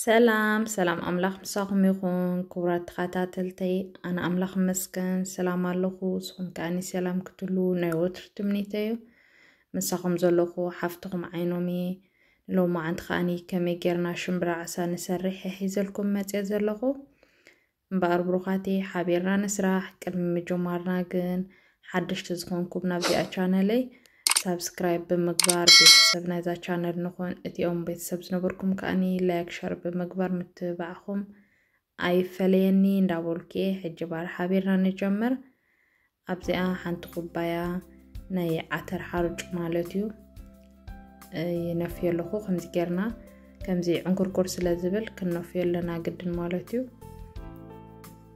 ሰላም ሰላም፣ ኣምላኽ ምሳኹም ይኹን። ክቡራት ተኸታተልተይ፣ ኣነ ኣምላኽ መስገን ሰላም ኣለኹ። ንስኹም ከኣኒ ሰላም ክትህሉ ናይ ወትሩ ትምኒተይ እዩ። ምሳኹም ዘለኹ ሓፍትኹም ዓይኖም እየ። ሎማዓንቲ ከኣኒ ከመይ ጌርና ሽምብራ ዓሳ ንሰርሕ እየ ሒዘልኩም መፅየ ዘለኹ። እምበኣር ብሩኻተይ፣ ሓቢርና ንስራሕ። ቅድሚ ምጅማርና ግን ሓደሽቲ ዝኾንኩም ናብዚኣ ቻነለይ ሳብስክራይብ ብምግባር ቤተሰብ ናይዛ ቻነል ንኹን። እቲኦም ቤተሰብ ዝነበርኩም ከኣኒ ላይክ ሸር ብምግባር ምትብባዕኹም ኣይፈለየኒ እንዳበልኩ እየ። ሕጂ ባር ሓቢርና ንጀምር። ኣብዚኣ ሓንቲ ኩባያ ናይ ዓተር ሓርጭ ማለት እዩ። ይነፍዮ ኣለኹ። ከምዚ ጌርና ከምዚ ዕንኩርኩር ስለ ዝብል ክነፍዮ ኣለና ግድን ማለት እዩ።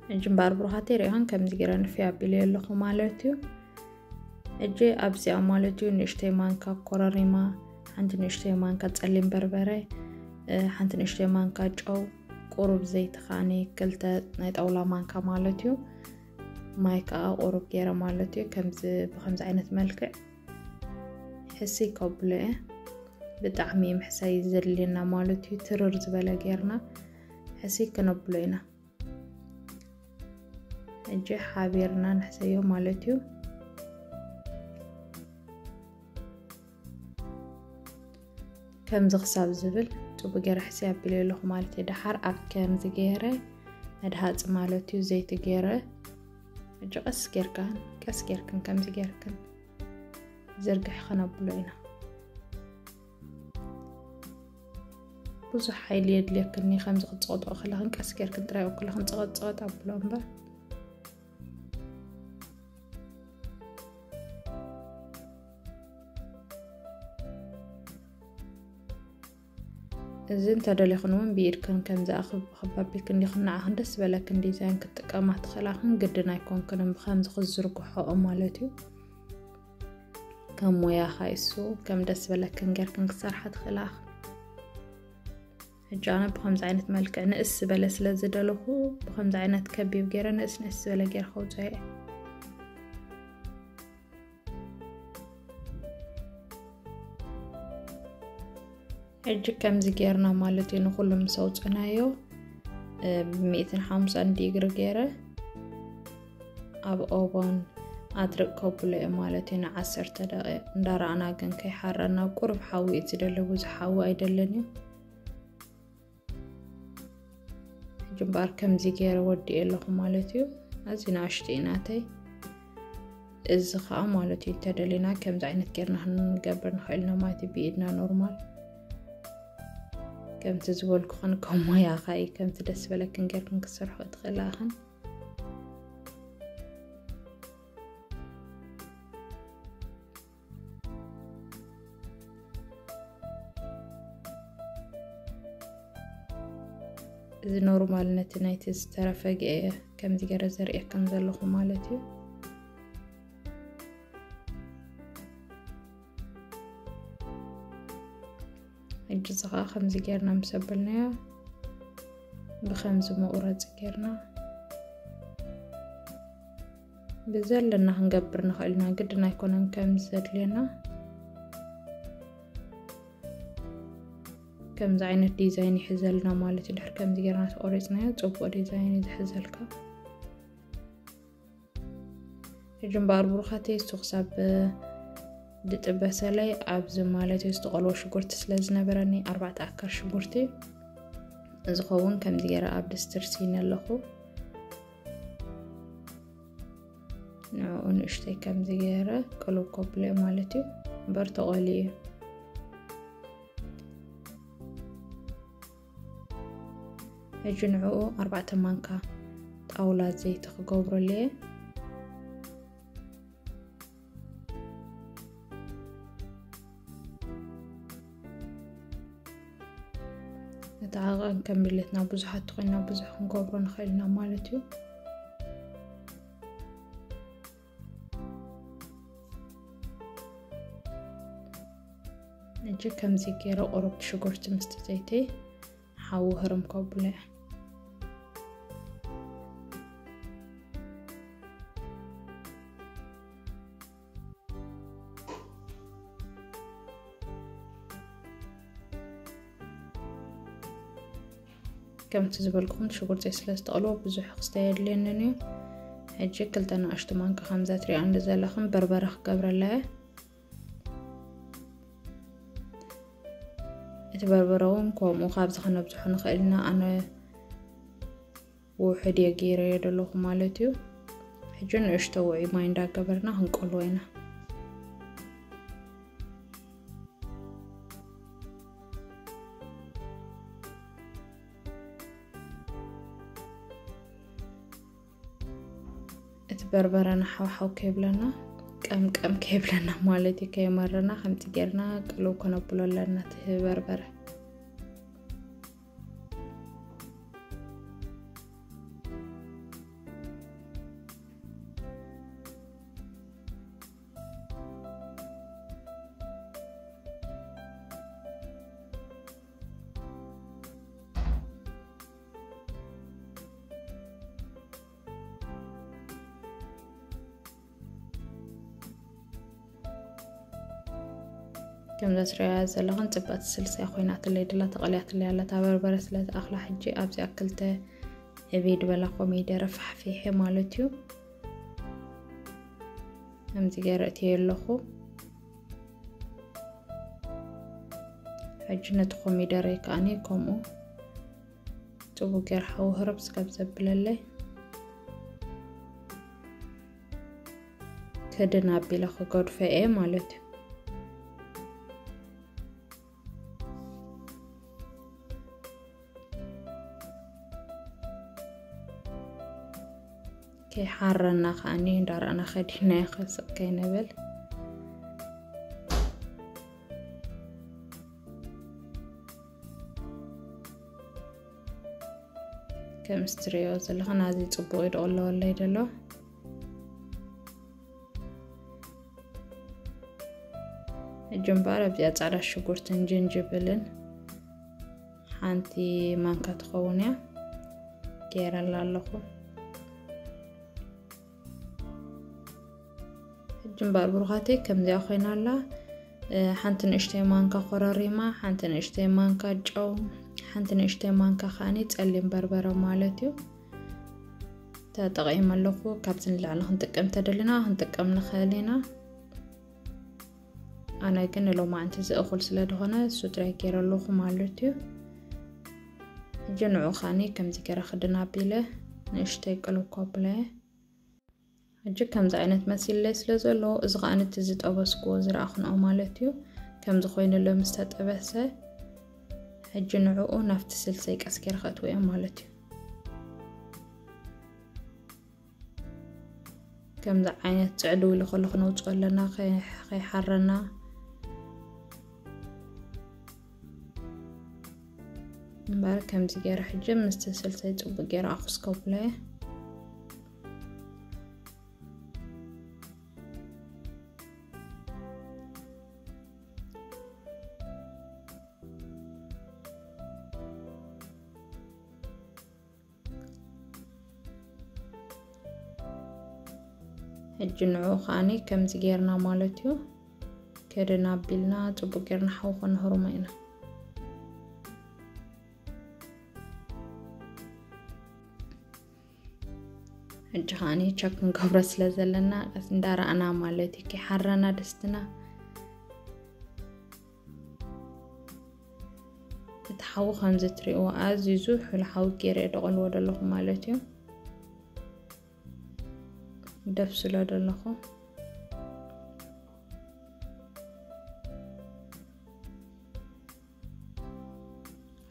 ሕጂ እምበኣር ብሩኻተይ ርኢኹም ከምዚ ጌረ ንፍዮ ኣቢለዮ ኣለኹ ማለት እዩ። ሕጂ ኣብዚኣ ማለት እዩ ንእሽተይ ማንካ ኮረሪማ፣ ሓንቲ ንእሽተይ ማንካ ጸሊም በርበረ፣ እ፣ ሓንቲ ንእሽተይ ማንካ ጨው፣ ቁሩብ ዘይቲ ከኣኒ ክልተ ናይ ጣውላ ማንካ ማለት እዩ። ማይ ከኣ ቁሩብ ጌረ ማለት እዩ። ከምዚ ብከምዚ ዓይነት መልክዕ ሕስይ ከብሎ እየ። ብጣዕሚ ምሕሳይ ዘድልየና ማለት እዩ። ትርር ዝበለ ጌርና ሕስይ ክነብሎ ኢና። ሕጂ ሓቢርና ንሕሰዮ ማለት እዩ። ከምዚ ክሳብ ዝብል ጽቡቅ ገይረ ሕስይ ኣቢለ ኣለኹ ማለት እዩ። ደሓር ኣብ ከምዚ ገይረ መድሃጺ ማለት እዩ ዘይቲ ገይረ። ሕጂ ቀስ ጌርካን ቀስ ጌርክን ከምዚ ጌርክን ዝርግሕ ከነብሎ ኢና። ብዙሕ ሓይሊ የድልየክኒ። ከምዚ ክትጸቕጥኦ ከለኽን ቀስ ጌርክን ጥራይ ኣብ ከለኽን ጸቐጥ ጸቐጥ ኣብሎ እምበር። እዚ እንተደሊኽን እውን ብኢድክን ከምዚ ኣኽብ-፣ ኣኽብ ኣቢልክን ዲኽን ንዓኽን ደስ ዝበለክን ዲዛይን ክትጥቀማ ትኽእላኽን፣ ግድን ኣይኮንክንን ብኸምዚ ክትዝርግሖኦ ማለት እዩ። ከም ሞያኻ እሱ ከም ደስ ዝበለክን ጌርክን ክትሰርሓ ትኽእላኽን። ሕጂ ኣነ ብኸምዚ ዓይነት መልክዕ ንእስ ዝበለ ስለ ዝደለኹ ብኸምዚ ዓይነት ከቢብ ገይረ ንእስ ንእስ ዝበለ ገይረ ከውፅኦ እየ። ሕጂ ከምዚ ጌርና ማለት እዩ ንኹሉ ምስ ኣውፅናዮ፣ እ፣ ብሚእትን ሓምሳን ዲግሪ ገይረ ኣብ ኦቨን ኣድርቅ ከብሎ እየ ማለት እዩ ንዓሰርተ ደቂቕ። እንዳረኣና ግን ከይሓረና፣ ቁሩብ ሓዊ እዩ ዝደሊ፣ ብዙሕ ሓዊ ኣይደልን እዩ። ሕጂ እምበኣር ከምዚ ገይረ ወዲኤ ኣለኹ ማለት እዩ። ኣዝዩ ንኣሽቱ እዩ ናተይ። እዚ ኸኣ ማለት እዩ እንተደሊና ከምዚ ዓይነት ጌርና ክንገብር ንኽእል ኢና ማለት እዩ ብኢድና ኖርማል። ከምቲ ዝበልኩኽን ከም ሞያኻ እዩ፣ ከምቲ ደስ ዝበለክን ጌርክን ክትሰርሖ ትኽእላ ኢኽን። እዚ ኖርማል ነቲ ናይቲ ዝተረፈ ገ-፣ ከምዚ ገይረ ዘርእየክን ዘለኹ ማለት እዩ። ሕጂ እዚ ኸዓ ከምዚ ጌርና ምስ ኣበልናዮ ብኸምዚ መቑረፂ ጌርና ብዘለና ክንገብር ንኽእል ኢና። ግድን ኣይኮነን ከምዚ ዘድልየና። ከምዚ ዓይነት ዲዛይን ይሕዘልና ማለት እዩ። ድሕሪ ከምዚ ጌርና ተቆሪፅናዮ ፅቡቅ ዲዛይን እዩ ዝሕዘልካ። ሕጂ እምበኣር ብሩኻተይ እሱ ክሳብ ድጥበሰለይ ኣብዚ ማለት እዩ ዝተቆልወ ሽጉርቲ ስለ ዝነበረኒ ኣርባዕተ ኣካል ሽጉርቲ ዝኸውን ከምዚ ገይረ ኣብ ድስቲ ርሲነ ኣለኹ። ንዕኡ ንእሽተይ ከምዚ ገይረ ቅልው ከብሎ ማለት እዩ። እምበር ተቆልዩ እዩ። ሕጂ ንዕኡ ኣርባዕተ ማንካ ጣውላ ዘይቲ ክገብረሉ እየ። እቲ ዓቐን ከም ድሌትና ብዙሓት ተኾይና ብዙሕ ክንገብሮ ንኽእል ኢና ማለት እዩ። ሕጂ ከምዚ ገይረ ቁሩብ ሽጉርቲ ምስቲ ዘይቲ ሓዊ ህርም ከብሎ እየ። ከምቲ ዝበልኩኹም ሽጉርቲ ስለ ዝተቐልዎ ብዙሕ ክስተ የድልየንን እዩ። ሕጂ ክልተ ንኣሽቱ ማንካ ከምዛ ትሪኣን ዘለኽን በርበረ ክገብረላ እየ። እቲ በርበረ እውን ከምኡ ካብዚ ከነብዝሖ ንኽእል ኢና። ኣነ ውሑድ እየ ገይረዮ ዘለኹ ማለት እዩ። ሕጂ ንእሽቶ ውዑይ ማይ እንዳገበርና ክንቀልዎ ኢና። እቲ በርበረ ንሓውሓው ከይብለና፣ ቀምቀም ከይብለና ማለት እዩ። ከይመረና ከምቲ ጌርና ቅልው ከነብሎ ኣለና እቲ በርበረ። ከምዛ ትሪእያ ዘለኽን ጽብቕቲ ስልሲ ኮይናትለይ ድላ ተቐልያትለይ ኣላ። እታ በርበረ ስለ ዝኣኽላ ሕጂ ኣብዚኣ ክልተ ዕብይ ዝበላ ኮሚደረ ፋሕፊሐ ማለት እዩ። ከምዚ ገይረ እትየ ኣለኹ። ሕጂ ነቲ ኮሚደረይ ከኣኒ ከምኡ ጽቡቅ ገይረ ሓዊ ህርብ ስከብ ዘብለለይ ክድን ኣቢለ ክገድፎ እየ ማለት እዩ። ከይሓረና ከኣኒ እንዳረኣና ከዲናዮ ክስቕ ከይንብል። ከም እስትሪዮ ዘለኽን ኣዝዩ ጽቡቕ ይደቕለወለይ ደሎ። ሕጂ እምበኣር ኣብዚኣ ጻዕዳ ሽጉርትን ጅንጅብልን ሓንቲ ማንካ ትኸውን እያ ገይረላ ኣለኹ። ሕጂ እምበኣር ብሩኻተይ ከምዚኣ ኮይና ኣላ። እ፣ ሓንቲ ንእሽተይ ማንካ ኮረሪማ፣ ሓንቲ ንእሽተይ ማንካ ጨው፣ ሓንቲ ንእሽተይ ማንካ ከኣኒ ጸሊም በርበረ ማለት እዩ። ተጠቒመ ኣለኹ። ካብዚ ንላዕሊ ክንጥቀም ተደሊና ክንጥቀም ንኽእል ኢና። ኣነ ግን ሎማዓንቲ ዝእኹል ስለ ዝኾነ እሱ ጥራይ ገይረ ኣለኹ ማለት እዩ። ሕጂ ንዑ ከኣኒ ከምዚ ገይረ ክድን ኣቢለ ንእሽተይ ቅልው ከብለ። ሕጂ ከምዚ ዓይነት መሲልለይ ስለ ዘሎ፣ እዚ ከኣ ነቲ ዝጠበስክዎ ዝረኣኹንኦ ማለት እዩ። ከምዚ ኮይኑ ኣሎ ምስ ተጠበሰ፣ ሕጂ ንዕኡ ናብቲ ስልሰይ ቀስ ገይረ ከእትዎ እየ ማለት እዩ። ከምዚ ዓይነት ጽዕድው ኢሉ ከሎ ክነውጽኦ ኣለና፣ ከይ-፣ ከይሓረና። እምበኣር ከምዚ ገይረ ሕጂ ምስቲ ስልሰይ ጽቡቅ ገይረ ኣኹስ ከብሎ እየ። ሕጂ ንዑ ከኣኒ ከምዚ ጌርና ማለት እዩ። ክድን ኣቢልና ጽቡቅ ጌርና ሓዊ ከነህርሞ ኢና። ሕጂ ከኣኒ ቸክ ክንገብሮ ስለ ዘለና ቀስ እንዳረኣና ማለት እዩ። ከይሓረና ድስትና። እቲ ሓዊ ከምዚ ትሪእዎ ኣዝዩ ዝሑል ሓዊ ገይረ እየ ደቐልዎ ዘለኹ ማለት እዩ። ደብስሎ ዘለኹ።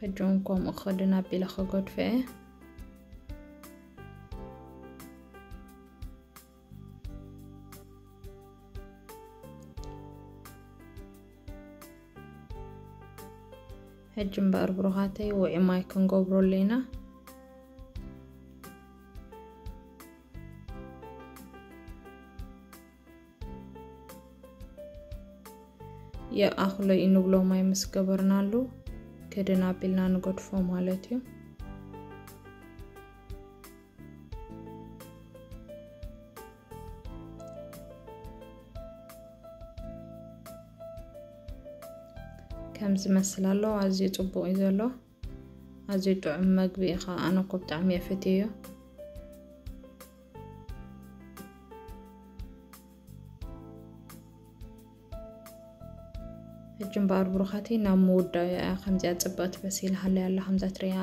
ሕጂ እውን ከምኡ ክድን ኣቢለ ክገድፎ እየ። ሕጂ እምበኣር ብሩኻተይ ውዑይ ማይ ክንገብረሉ ኢና። ይኣኽሎ እዩ ንብሎ ማይ ምስ ገበርናሉ ክድን ኣቢልና ንገድፎ ማለት እዩ። ከም ዝመስል ኣሎ፣ ኣዝዩ ጽቡቕ እዩ ዘሎ። ኣዝዩ ጥዑም መግቢ ኢኻ። ኣነ እኮ ብጣዕሚ እየ ፈትየዮ። ሕጂ እምበኣር ብሩኻተይ ናብ ምውዳኡ እያ። ከምዚኣ ጽብቕቲ በሲላ ሃለያ ኣላ፣ ከምዛ ትሪኣ።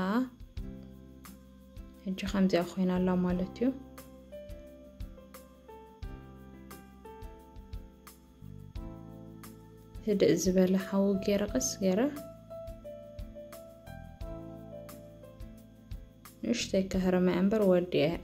ሕጂ ከምዚኣ ኮይና ኣላ ማለት እዩ። ህድእ ዝበለ ሓዊ ገይረ፣ ቀስ ገይረ፣ ንእሽተይ ከህርመ እምበር ወዲኣ እያ።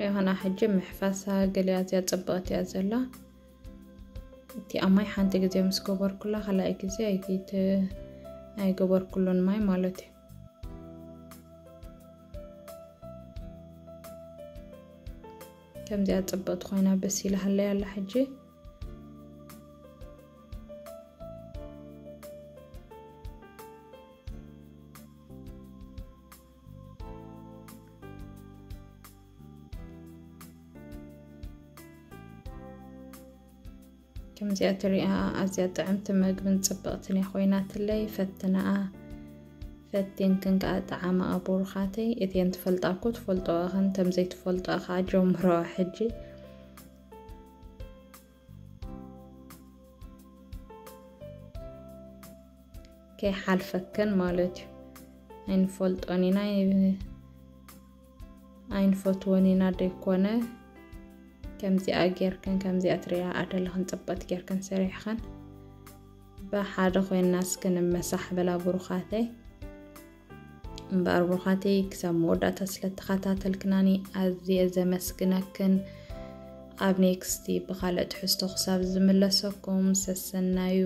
ይኹና ሕጂ ምሕፋሳ ገሊኣ እዚኣ ጽብቕቲ እያ ዘላ። እቲ ኣብ ማይ ሓንቲ ግዜ ምስ ገበርኩላ፣ ካልኣይ ግዜ ኣይገይት-፣ ኣይገበርኩሉን ማይ ማለት እዩ። ከምዚኣ ጽብቕቲ ኮይና በሲላ ሃለያ ኣላ ሕጂ። ከምዚኣ ትሪኣ ኣዝያ ጥዕምቲ መግብን ጽብቕትን እያ ኮይናትለይ። ፈትንኣ፣ ፈቲንክን ከኣ ጠዓምኣ ብሩኻተይ። እተን ትፈልጣ እኮ ትፈልጥኦ ኢኽን፣ ተም ዘይትፈልጥኦ ከኣ ጀምርኦ ሕጂ። ከይሓልፈክን ማለት እዩ። ኣይንፈልጦን ኢና፣ ኣይንፈትዎን ኢና ደይኮነ። ከምዚኣ ጌርክን፣ ከምዚኣ ትሪኣ ኣደለኽን ጽብቕቲ ጌርክን ሰሪሕኽን። ብሓደ ኮይንና እስኪ ንመሳሕ በላ ብሩኻተይ። እምበኣር ብሩኻተይ፣ ክሳብ መወዳእታ ስለ ተኸታተልክናኒ ኣዝየ ዘመስግነክን። ኣብ ኔክስቲ ብኻልእ ትሕዝቶ ክሳብ ዝምለሰኩም ሰሰናዩ።